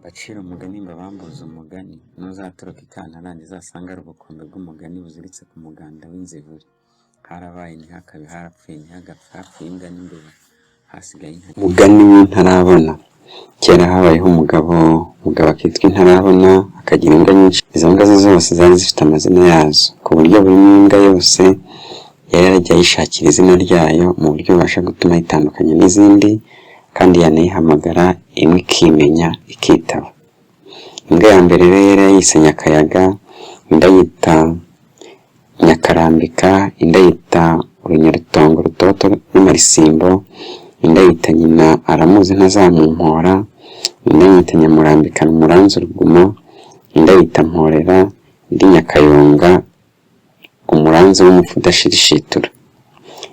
Mbacire umugani mbabambuze umugani, n'uzaturuka i Kantarange uzasange ari ubukombe bw'umugani buziritse ku muganda w'inzivure. Harabaye ntihakabe, harapfuye ntihagapfe, hapfuye imbwa n'imbeba, hasigaye inka. Umugani w'intarabona. Kera habayeho umugabo, umugabo akitwa Intarabona, akagira imbwa nyinshi. Izo mbwa ze zose zari zifite amazina yazo, ku buryo buri mbwa yose yari yaragiye ayishakira izina ryayo mu buryo bubasha gutuma ayitandukanya n'izindi, kandi yanayihamagara imwe ikimenya ikitaba. Imbwa ya mbere rero yari yayise Nyakayaga, indi ayita Nyakarambika, indi ayita Urunyarutongo rutoto n'Amarisimbo, indi ayita Nyina aramuzi ntazamumpora, indi ayita Nyamurambikana umuranzi urugumo, indi ayita Mporera, indi Nyakayonga umuranzi w'umupfu udashirishitura.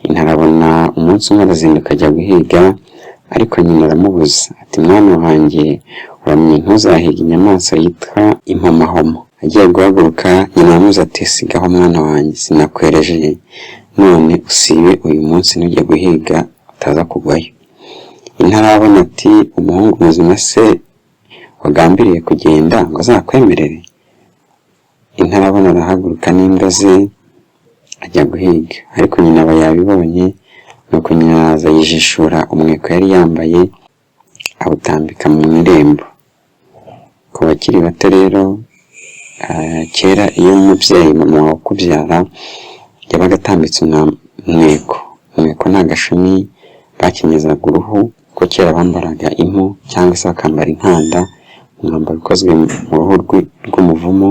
Intarabona umunsi umwe arazinduka ajya guhiga, ariko nyina aramubuza ati: "Mwana wanjye, uramenye ntuzahige inyamaswa yitwa impomahoma." Agiye guhaguruka, nyina aramubuza ati: "Sigaho mwana wanjye, sinakwereje none usibe uyu munsi ntujye guhiga utaza kugwayo." Intarabona ati: "Umuhungu muzima se wagambiriye kugenda ngo azakwemerere?" Intarabona arahaguruka n'imbwa ze ajya guhiga, ariko nyina aba yabibonye. Nuko nyina araza yijishura umweko yari yambaye, awutambika mu irembo. Ku bakiri bato rero, kera iyo umubyeyi, mama wawe ukubyara, yabaga atambitse umweko. Umweko ni agashumi bakenyezaga uruhu, kuko kera bambaraga impu cyangwa se bakambara inkanda, umwambaro ukozwe mu ruhu rw'umuvumu.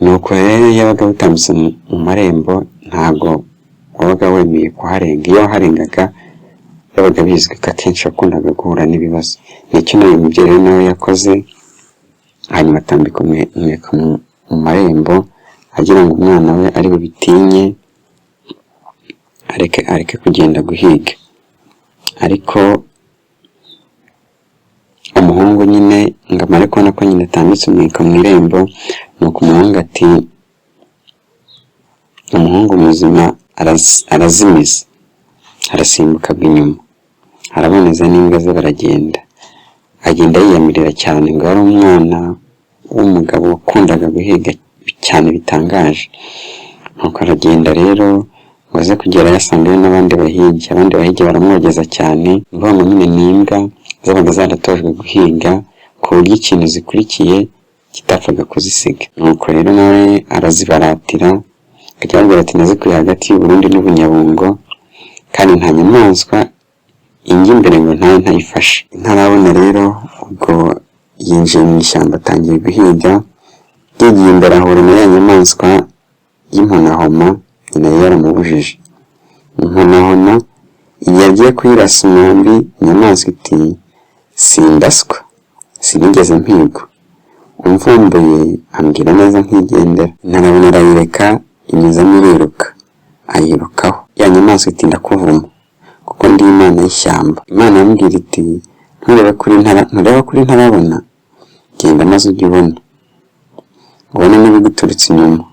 Nuko rero iyo yabaga awutambitse mu marembo, ntago wabaga wemeye kuharenga. Iyo waharengaga byabaga bizwi ko akenshi wakundaga guhura n'ibibazo. Nicyo n'uyu mubyeyi rero nawe yakoze, hanyuma atambika umweko mu marembo agira ngo umwana we ari bubitinye areke kugenda guhiga. Ariko umuhungu nyine ngo amare kubona ko nyina atambitse umweko mu irembo, nuko umuhungu ati: "Umuhungu muzima arazimiza, arasimbuka agwa inyuma, araboneza n'imbwa ze baragenda." Agenda yiyamirira cyane ngo yari umwana w'umugabo wakundaga guhiga cyane bitangaje. Nuko aragenda rero, ngo aze kugerayo asangayo n'abandi bahigi. Abandi bahigi baramwogeza cyane. Ni ukuvuga ngo nyine ni imbwa zabaga zaratojwe guhiga, ku buryo ikintu zikurikiye kitapfaga kuzisiga. Nuko rero nawe arazibaratira, akajya ababwira ati: "Nazikuye hagati y'Uburundi n'Ubunyabungo, kandi nta nyamaswa injya imbere ngo ntabe ntayifashe." Ntarabona rero ubwo yinjiye mu ishyamba, atangiye guhiga. Yigiye imbere ahura na ya nyamaswa y'imponahoma nyina yari yaramubujije. Imponahoma igihe agiye kuyirasa umwambi, inyamaswa iti: "Sindaswa, sinigeze mpigwa, umvumbuye ambwira neza nkigendera." Intarabona arayireka, inyuzamo iriruka, ayirukaho. Ya nyamaswa iti: "Ndakuvuma kuko ndi imana y'ishyamba." Imana yamubwira iti: "Ntureba kuri ntarabona? Genda maze ujye ubona, ubone n'ibiguturutse inyuma.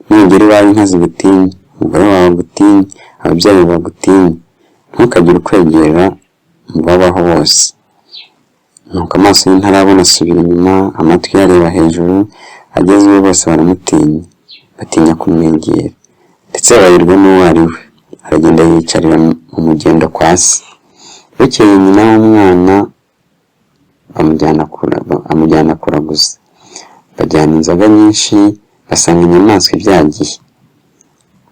Nugera iwawe inka zigutinye, umugore wawe agutinye, ababyeyi bagutinye, ntukagire ukwegera mu babaho bose." Nuko amaso y'intarabona asubira inyuma, amatwi ye areba hejuru, ageze iwe bose baramutinya, batinya kumwegera, ndetse bayoberwa n'uwo ari we. Aragenda yiyicarira mu mugendo kwa se. Bukeye nyina w'umwana amujyana kuraguza. Bajyana inzoga nyinshi, basanga inyamaswa ibyagiye.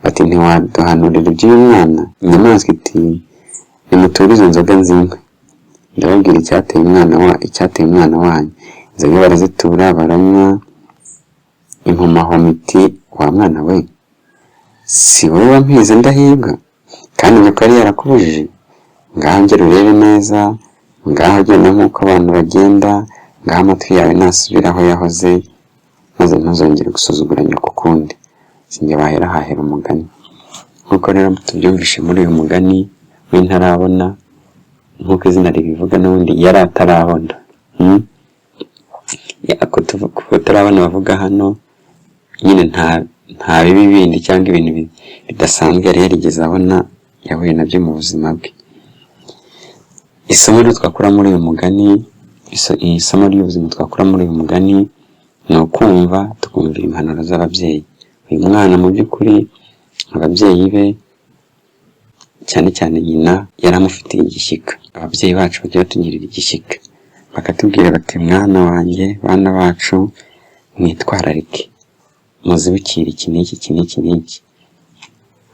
Bati: "Ntiwaduhanurira iby'uyu mwana?" Inyamaswa iti: "Nimuture izo nzoga nzinywe, ndababwira icyateye umwana wanyu." Inzoga barazitura, baranywa. Impomahoma iti: "Wa mwana we, si wowe wampize ndahirwa, kandi nyoko yari yarakubujije? Ngaho ongera urebe neza, ngaho genda nk'uko abantu bagenda, ngaho amatwi yawe nasubira aho yahoze, maze ntuzongere gusuzugura nyoko ukundi." Sinjye wahera hahera umugani. Nk'uko rero tubyumvishe muri uyu mugani w'intarabona, nk'uko izina ribivuga, n'ubundi yari atarabona. Kutarabona bavuga hano nyine nta bibi bindi cyangwa ibintu bidasanzwe yari yarigeze abona yahuye nabyo mu buzima bwe. Isomo rero twakura muri uyu mugani, Isomo ry'ubuzima twakura muri uyu mugani ni ukumva, tukumvira impanuro z'ababyeyi. Uyu mwana mu by'ukuri ababyeyi be, cyane cyane nyina, yari amufitiye igishyika. Ababyeyi bacu bajya batugirira igishyika, bakatubwira bati: "Mwana wanjye, bana bacu, mwitwararike, muzibukire iki n'iki, iki n'iki n'iki."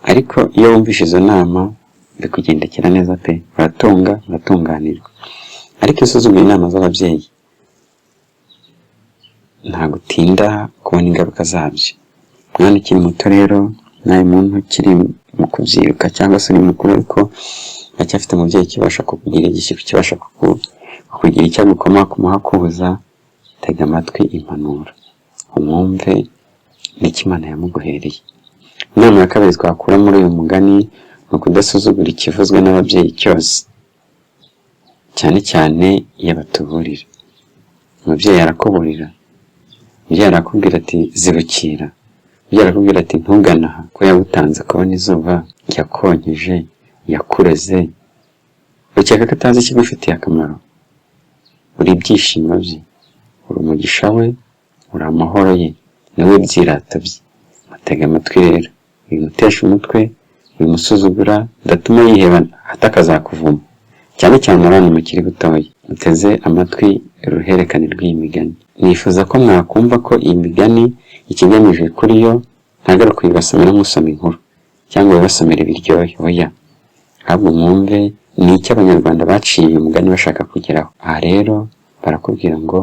Ariko iyo wumvishe izo nama bikugendekera neza pe, uratunga, uratunganirwa. Ariko iyo usuzuguye inama z'ababyeyi, ntabwo utinda kubona ingaruka zabyo. Mwana ukiri muto rero, nawe muntu ukiri mu kubyiruka cyangwa se uri mukuru ariko aracyafite umubyeyi ukibasha kukugira igishyika, ukibasha kukugira icyo agukoma, kumuha kubuza, tega amatwi impanuro, umwumve n'icyo Imana yamuguhereye. Inama ya kabiri twakura muri uyu mugani ni ukudasuzugura ikivuzwe n'ababyeyi cyose, cyane cyane iyo batuburira. Umubyeyi arakuburira, umubyeyi arakubwira ati: "Zibukira." Umubyeyi arakubwira ati: "Ntugane aha." Ko yagutanze kubona izuba, yakonkeje, yakureze, ukeka ko atazi ikigufitiye akamaro? Uri ibyishimo bye, uri umugisha we, uri amahoro ye, niwe byirato bye. Mutega amatwi rero, wimutesha umutwe, wimusuzugura, udatuma yiheba hato akazakuvuma. Cyane cyane abana mukiri butoya muteze amatwi uruhererekane rw'iyi migani, nifuza ko mwakumva ko iyi migani ikigamijwe kuri yo ntabwo ari ukuyibasomera nk'usoma inkuru cyangwa ibibasomera ibiryohe, oya. Ahubwo mwumve ni icyo Abanyarwanda baciye uyu mugani bashaka kugeraho. Aha rero barakubwira ngo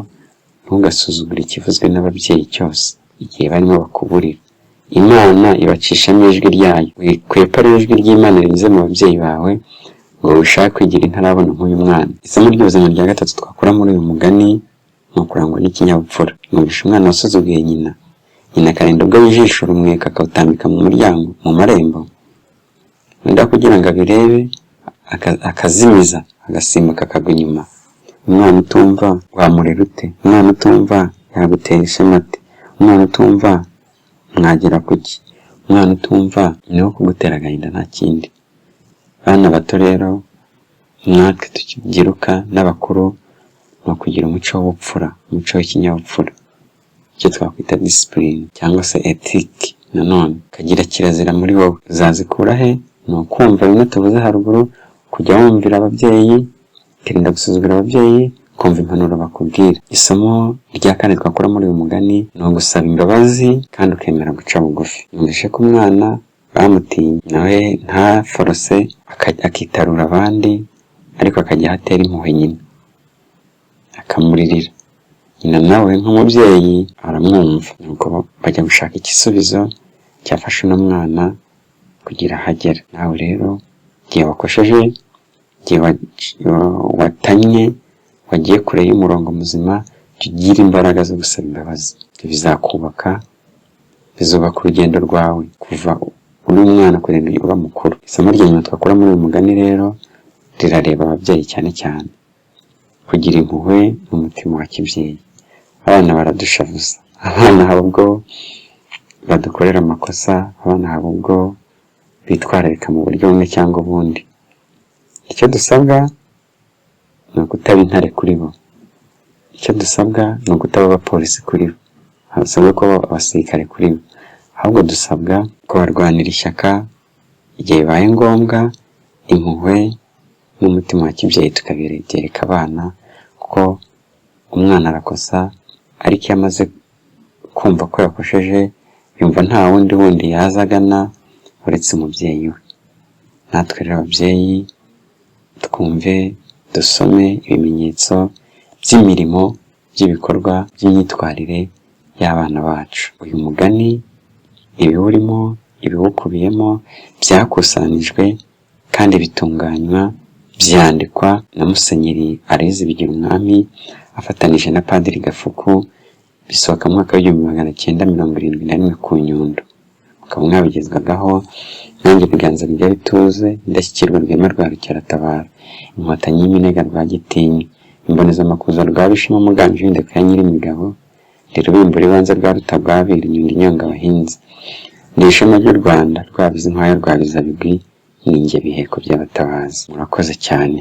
ntugasuzugure ikivuzwe n'ababyeyi cyose igihe barimo bakuburira. Imana ibacishamo ijwi ryayo. Wikwepa rero ijwi ry'Imana rinyuze mu babyeyi bawe ngo ushake kwigira intarabona nk'uyu mwana. Isomo ry'ubuzima rya gatatu twakura muri uyu mugani ni ukurangwa n'ikinyabupfura. Mwumvishe umwana wasuzuguye nyina, nyina akarinda ubwo ijisho rumweka akawutambika mu muryango, mu marembo, wenda kugira ngo abirebe, akazimiza, agasimbuka akagwa inyuma. Umwana utumva wamurera ute? Umwana utumva yagutera ishema ate? Umwana utumva mwagera kuki? Umwana utumva ni wo kugutera agahinda, nta kindi. Bana bato rero, natwe tukibyiruka n'abakuru, ni ukugira umuco w'ubupfura, umuco w'ikinyabupfura, icyo twakwita discipline cyangwa se éthique. Nanone ukagira kirazira muri wowe. Uzazikura he? Ni ukumva bimwe tuvuze haruguru: kujya wumvira ababyeyi, ukirinda gusuzugura ababyeyi, kumva impanuro bakubwira. Isomo rya kane twakura muri uyu mugani ni ugusaba imbabazi kandi ukemera guca bugufi. Yumvishe ko umwana bamutinye, nawe ntaforose, akitarura abandi, ariko akajya aho atera impuhwe nyina, akamuririra. Nyina nawe nk'umubyeyi aramwumva, nuko bajya gushaka igisubizo cyafasha uno mwana kugira aho agera. Nawe rero, igihe wakosheje, igihe watanye, wagiye kure y'umurongo muzima, jya ugira imbaraga zo gusaba imbabazi. Ibyo bizakubaka, bizubaka urugendo rwawe kuva uri umwana kurinda uba mukuru. Isomo rya nyuma twakura muri uyu mugani rero rirareba ababyeyi cyane cyane: kugira impuhwe n'umutima wa kibyeyi. Abana baradushavuza, abana haba ubwo badukorera amakosa, abana haba ubwo bitwararika mu buryo bumwe cyangwa ubundi. Icyo dusabwa ni ukutaba intare kuri bo, icyo dusabwa ni ukutaba abapolisi kuri bo, dusabwa kuba abasirikare kuri bo, ahubwo dusabwa kubarwanira ishyaka igihe bibaye ngombwa. Impuhwe n'umutima wa kibyeyi tukabyereka abana, kuko umwana arakosa, ariko iyo amaze kumva ko yakosheje, yumva nta wundi wundi yaza agana uretse umubyeyi we. Natwe rero ababyeyi, twumve, dusome ibimenyetso by'imirimo, by'ibikorwa, by'imyitwarire y'abana bacu. Uyu mugani, ibiwurimo, ibiwukubiyemo byakusanijwe kandi bitunganywa, byandikwa na Musenyeri Aloys Bigirumwami afatanije na Padiri Gafuku, bisohoka mu mwaka w'1971 ku Nyundo. Mukaba mwabigezwagaho nanjye, Biganza bijya bituze, Indashyikirwa Rwema rwa Rukeratabara, Inkotanyi y'iminega rwa Gitinya, Imbonezamakuza rwa Bishema, Muganje w'Indeko ya Nyirimigabo, ndi Rubimbura ibanze rwa Rutagwabira, inyundo inyonga abahinza, ndi ishema ry'u Rwanda, Rwabiza inkwaya rwa Bizabigwi, ni njye Biheko by'Abatabazi. Murakoze cyane.